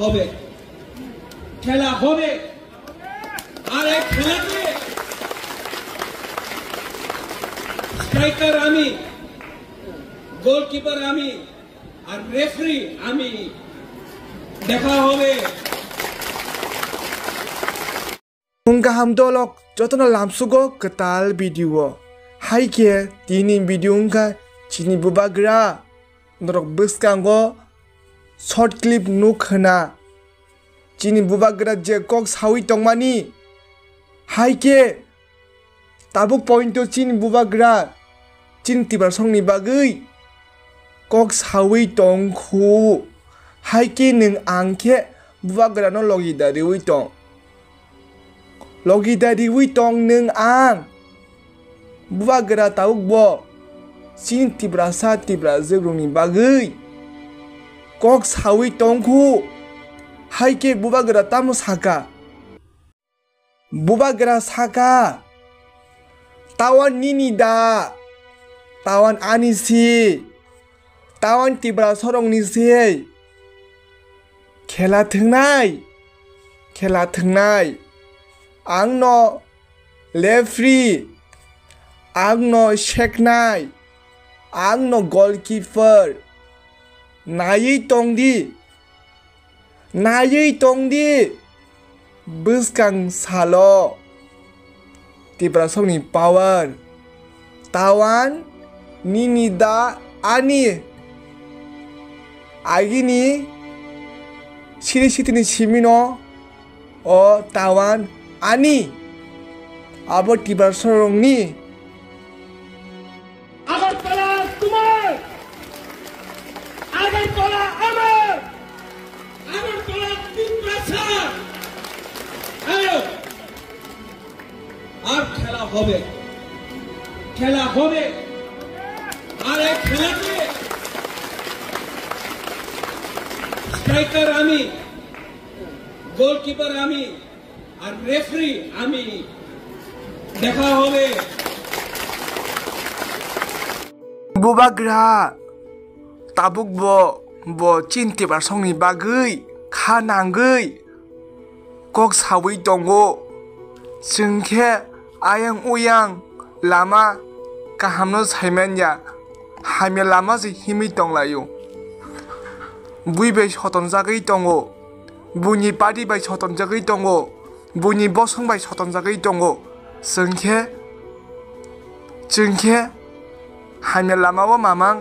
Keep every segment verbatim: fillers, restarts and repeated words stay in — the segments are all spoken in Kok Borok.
হবে, খেলা হবে। আর এই খেলাতে স্ট্রাইকার আমি, গোলকিপার আমি, আর রেফারি আমি। দেখা হবে। Wng kaham dolok jotono lamsugo kwtal video o. Hai khe tini video wngkha chini bubagra. Norok bwskango short clip nuk khna. Chini bubagra je kok sawi tongmani. Hai khe tabuk point o chini bubagra chini Tiprasongni bagwi kok sawi tong khu. Hai khe nwng ang khe bubagrano logi da riwi tong. Logi da riwi tong nwng ang. Bubagra tabuk bo chini Tiprasa Tiprajwkrokni bagwi kok sawi tong khu. Hai khe bubagra tamo saka? Bubagra saka, "Tawan nini da, tawan ani si, tawan Tiprasarokni si. Khela thwngnai, khela thwngnai. Ang no referee, ang no seknai, ang no goalkeeper. Naiwi tong di." Naiwi tong di, bwskang salo Tiprasongni power. Tawan nini da ani. Agini siri sitini simino o tawan ani. Abo Tiprasongni. Agartala তোমার, আগরতলা আমার, আগরতলা তিপ্রাসা। আয়ো, আর খেলা হবে, খেলা হবে। আর এই খেলাতে স্ট্রাইকার আমি, গোলকিপার আমি, আর রেফারি আমি। দেখা হবে। Bubagra, tabuk bo, bo chini Tiprasongni bagwi kha nangwi kok sawi tongo. Chwng khe ayang uyang lama kahamno saimanya, hamya lama se himwi tonglaio. Bui bai sotonjagwi tongo. Buini party bai sotonjagwi tongo, buini bosong bai sotonjagwi tongo, chwng khe, chwng khe hamya lamao mamang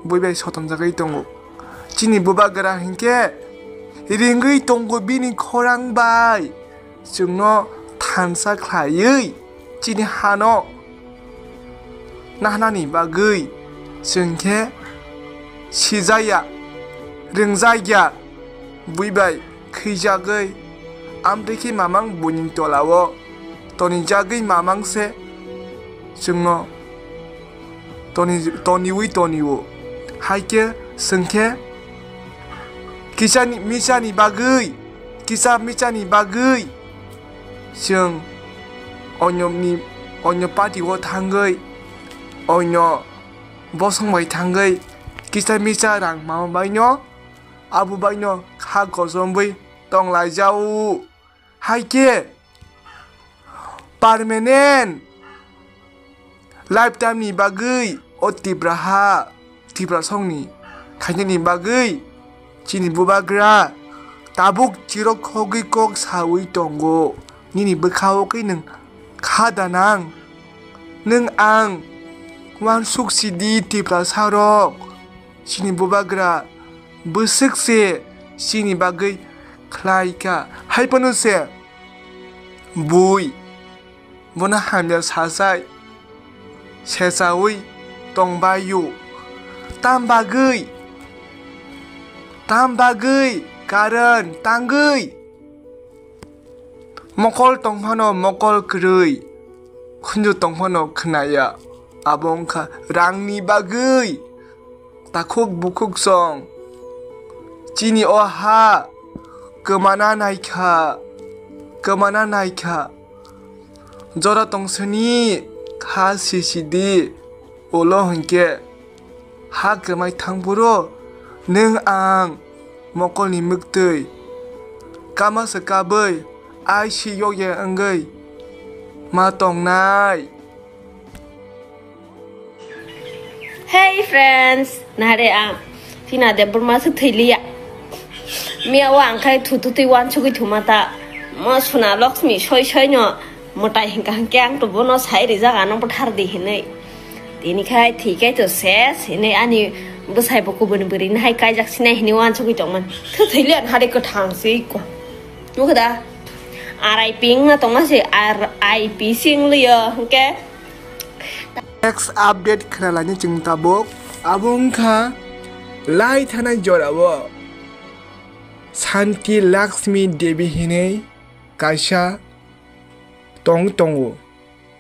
bui bai sotonjagwi tongo. Chini bubagra hinkhe ringwi tongo bini khorang bai, chwngno thansa khlaiwi chini hano nahnani bagwi chwng khe sijaya, rwngjakya, bui bai khwijagwi, amtwi khe mamang buini tolao tonijagwi mamang se chwngno toni-, toniwi tonio. Hai khe chwng khe kisani misani bagwi, kisa misani bagwi chwng onyomni, onyo party o thangwi, onyo bosong bai thangwi kisa misa rang ma baino, abo baino kha kochomwi tonglaijao. Hai khe permanent lifetime ni bagwi o Tipraha, Tiprasongni khainani bagwi chini bubagra tabuk chirok khogwi kok sawi tongo. Nini bwkhao khe nwng kha danang. Nwng ang uansuk sidi Tiprasarok. Chini bubagra bwswk se chini bagwi khlai kha. Hai phano se bui bono hamya sachai sechaui tongbaio. Tam bagwi, tam bagwi karon tangwi. Mokol tongphano mokol kwrwi, khunju tongphano khnaya. Abo wngkha rangni bagwi takhuk bukhuk song. Chini o ha kwmana naikha, kwmana naikha. Jora tongsani kha sisidi, ulo hinkhe ha kwmai thangphuru nwng ang mokolni mwktwi Kama se kabui, ai si yokya wngwi ma tongnai. Hey friends, nare ang Tina Debbarma se thwi liya. Miya o ang khai thu thu twi wansugwi thuma ta. Mo Suna Lakshmi soi soi no mwtai hingka hingke ang to bono sai rijak ano bwthar di hinwi. Tini khai thwi kai to ses hinwi ani bwsai bo kubuni bwrwi nahai kaijak sinai hinwi wansugwi tongman. Thu thwi liya nare kwthang se ko. Nukha da? R I P wngna tongma se, R I P se wng liyo, hwnkhe. Next update khwnalaini chwng tabuk. Abo wngkha lai thanai jorao Shanti Lakshmi Devi hinwi kaisa tong tongo.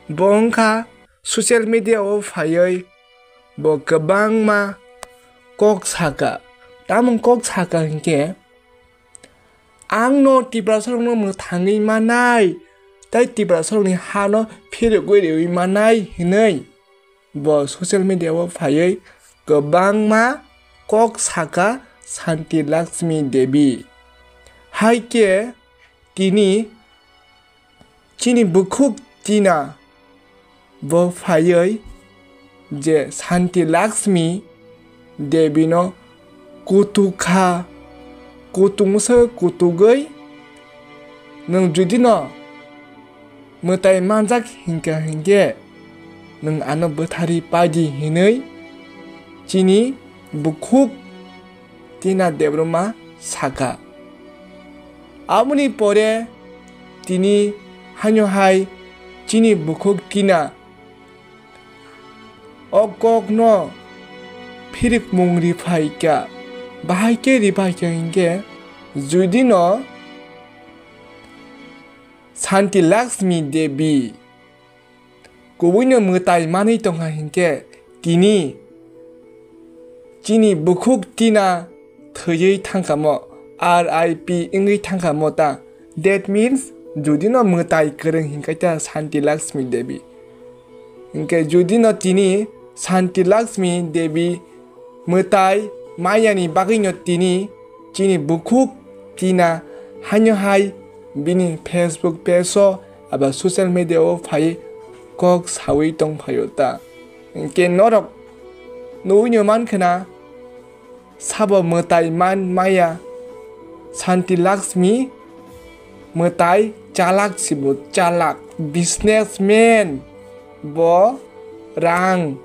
Bo wngkha social media o phaiwi bo kwbangma kok saka. Tamung kok saka hinkhe, "Ang no Tiprasarokno mwthangwi manai, tei Tiprasarokni hano phirigwi riwi manai," hinwi bo social media o phaiwi kwbangma kok saka Shanti Lakshmi Devi. Hai khe tini chini bukhuk Tina bo phaiwi je Shanti Lakshmi Devi no kutuk kha, kutung se kutugwi, "Nwng judi no mwtai manjak hinkha hinkhe nwng ano bwthari paidi," hinwi chini bukhuk Tina Debbarma saka. Aboni pore tini haino hai chini bukhuk Tina o kokno phirikmung riphaikha. Bahai khe riphaikha hinkhe, judino Shanti Lakshmi Devi kubuino mwtai manwi tongkha hinkhe, tini chini bukhuk Tina thwiwi thangkhamo, R I P wngwi thangkhamo ta. That means, judino mwtai kwrwng hinkhe ta Shanti Lakshmi Devi. Hinkhe judino tini Shanti Lakshmi Devi mwtai mayani bagwino tini chini bukhuk Tina haino hai bini Facebook page o aba social media o phai kok sawi tongphaio ta. Hinkhe norok nugwino mankhwna sabo mwtai man maya Shanti Lakshmi mwtai chalak sibo chalak businessman bo rang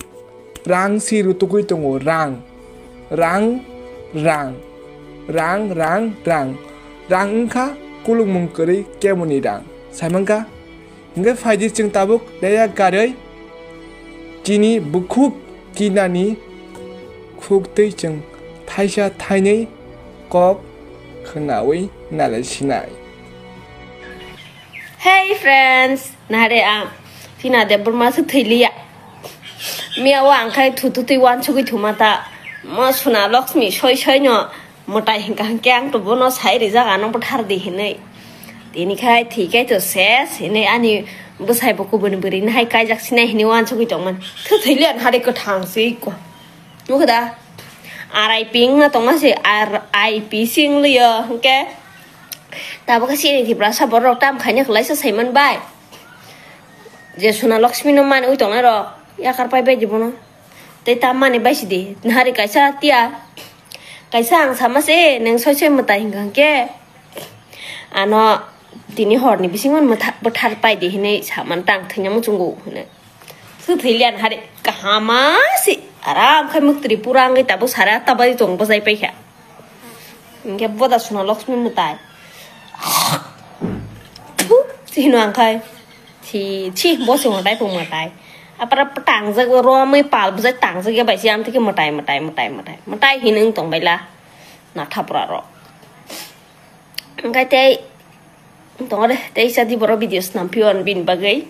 rang si rutugwi tongo rang rang rang rang rang rang rang wngkha kulukmung kwrwi keboni rang saimankha. Hingke phaidi chwng tabuk leya karwi chini bukhuk Tinani khuktwi chwng thaisa thainwi kok khwnawi nalai sinai. Hey friends, nare ang Tina Debbarma se thwi liya. Miya o ang khai thu thu twi wansugwi thuma ta. Mo Suna Lakshmi soi soi no mwtai hingka hingke ang to bono sai rijak ano bwthar di hinwi. Tini khai thwi kai to ses hinwi ani bwsai bo kubuni bwrwi nahai kaijak sinai hinwi wansugwi tongman. Thu thwi liya nare kwthang se ko. Nukha da? R I P wngna tongma se, R I P se wng liyo, hwnkhe tabuk khe chini Tiprasa borok tam khaina kwlaisa saiman bai. Je Suna Lakshmi no manwi tongnai rok, yakar pai bai di bono. Tei tam mani bai sidi, nahari kaisa tiya. Kaisa ang sama se, neng soi soi mwtai hingka hingke. Ano tini horni bisingo mwtha-, bwthar pai di hinwi saman tang thwina muchungo hinwi. Su thwilian hari kahama si aram khai muktri pura wngwi tabuk sara tabari tong bwsai paikha. Hinkhe boda Suna Lakshmi mwtai. Thu, si hino ang khai. Si, si, bo si mwtai pung mwtai. Apara tangjak romwi pal bwsai tangjak ya bai si amtwi khe mwtai, mwtai, mwtai, mwtai. Mwtai hinwi wng tong baila. Nathapra rok. Hingkhe tei tongo de, tei sa di borok video snam phio bini bagwi.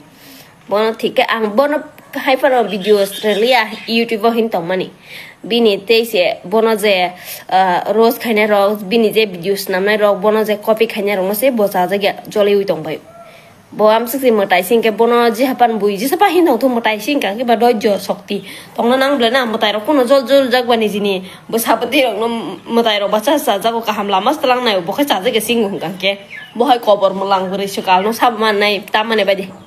Bono thik khe ang bono hai phano video rwliya YouTube o hin tongmani. Bini tei se bono je, ah, roast khainai rok, bini je video snamnai rok, bono je copy khainai rok no se bo chajak ya, joliui tong bai. Bo amswk si mwtai sing khe bono jihapan bui jisa pa hin thong thung mwtai sing kang khe ba doijo sokti. Tongna nang ble na mwtai rok kuno jol jol jak bani jini. Bo sabati rok no mwtai rok bacha sa jago kaham lama stlang nai bo khe chajak khe sing hung kang khe. Bo hai kobor mwlang bwrwi swkal no sabo man nai ta mane badi.